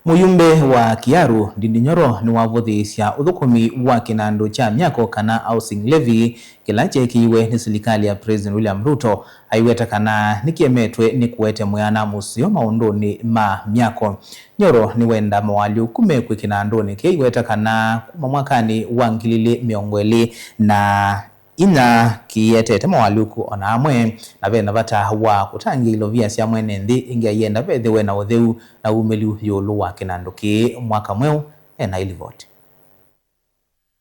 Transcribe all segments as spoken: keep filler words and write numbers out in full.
Mũyumbe wa Kiaru, Ndindi Nyoro, nĩwavũthĩĩsya ũthũkũmi wa kĩnandũ kya myako kana housing levy kĩla kyeekĩiwe nĩ silikalĩ ya President William Ruto, aiweta kana nĩkĩemetwe nĩ kũete mwĩana mũseo maũndũnĩ ma myako. Nyoro nĩwenda mawaalyũku mekw'e kĩnandũnĩ kĩĩ aiweta kana kuma mwakanĩ wa ngili ilĩ mĩongo ĩlĩ na inya kĩietete mawaalyũku o na amwe, na ve na vata wa kũtangĩĩa ilovia sya mwene nthĩ, ĩngĩ aienda vethĩwe na ũtheu na umĩlyu ĩũlũ wa kĩnandũ kĩĩ mwaka mweũ. E na ĩlivoti.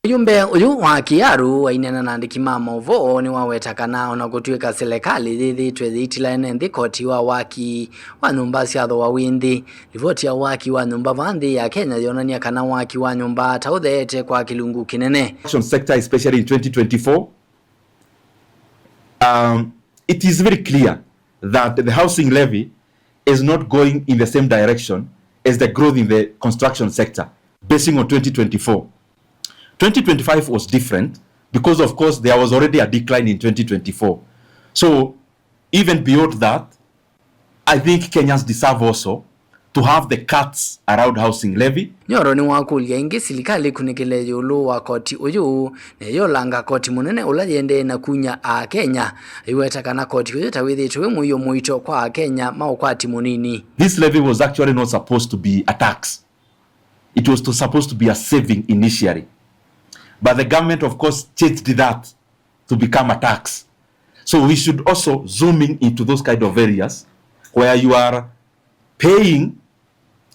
Mũyumbe ũyũ wa Kiaru aineena na andĩki ma maũvoo nĩwaweta kana o na kũtw'ĩka silikalĩ yĩthĩĩtwe yĩitila ene nthĩ koti wa waki wa nyũmba sya thooa wĩ nthĩ, livoti ya waki wa nyũmba vaa nthĩ ya Kenya yonany'a kana waki wa nyũmba ta ũtheete kwa kĩlungu kĩnene. Construction sector, especially in twenty twenty-four, um, it is very clear that the housing levy is not going in the same direction as the growth in the construction sector, basing on twenty twenty-four. Twenty twenty-five was different because, of course, there was already a decline in twenty twenty-four. So, even beyond that, I think Kenyans deserve also to have the cuts around housing levy. Nyoro nĩwakũlya ĩngĩ silikalĩ ĩkunĩkĩle ĩũlũ wa koti ũyũ, na ĩyolanga koti mũnene ũla yĩendee na kunya Akenya, aiweta kana koti ũyũ ta wĩthĩĩtwe wĩ mũio mũito kwa Akenya ma ũkwati mũnini. This levy was actually not supposed to be a tax. It was to, supposed to be a saving initially. But the government, of course, changed that to become a tax. So we should also zoom in into those kind of areas where you are paying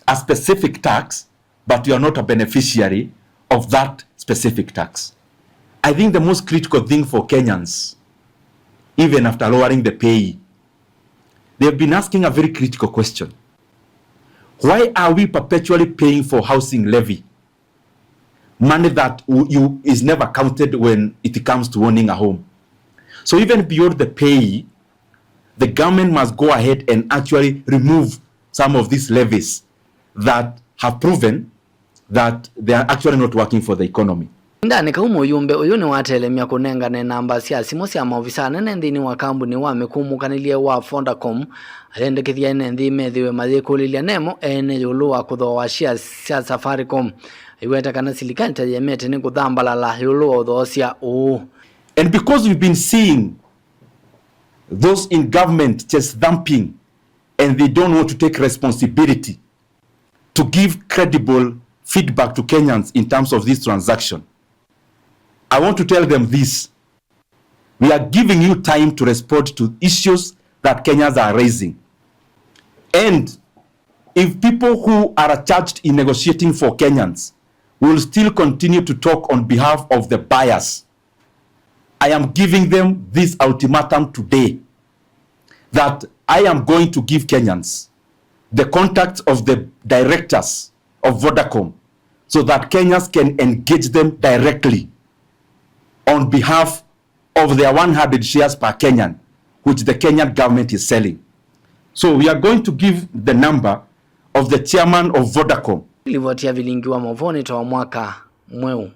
a specific tax, but you are not a beneficiary of that specific tax. I think the most critical thing for Kenyans, even after lowering the pay, they have been asking a very critical question. Why are we perpetually paying for housing levy? Money that w-, you, is never counted when it comes to owning a home. So even beyond the pay, the government must go ahead and actually remove some of these levies that have proven that they are actually not working for the economy. Ĩvindanĩ kau mũyumbe ũyũ nĩwatelemya kũnengane namba sya simũ sya maovisa anene nthĩnĩ wa kambuni wa mĩkũmũkanĩlye wa Vodacom, ayendekethya ene nthĩ methĩwe mayĩkũlĩlya nemo ene ĩũlũ wa kũthooa shares sya Safaricom. Aiweta kana silikalĩ ta yĩemete nĩ kũthambalala ĩũlũ wa ũthoosya ũũ. And because we've been seeing those in government chest thumping and they don't want to take responsibility to give credible feedback to Kenyans in terms of this transaction, I want to tell them this. We are giving you time to respond to issues that Kenyans are raising. And if people who are charged in negotiating for Kenyans will still continue to talk on behalf of the buyers, I am giving them this ultimatum today, that I am going to give Kenyans the contacts of the directors of Vodacom so that Kenyans can engage them directly on behalf of their one hundred shares per Kenyan, which the Kenyan government is selling. So we are going to give the number of the chairman of Vodacom. Livoti ya vilingi wa maũvoo nĩ ta wa mwaka mweũ.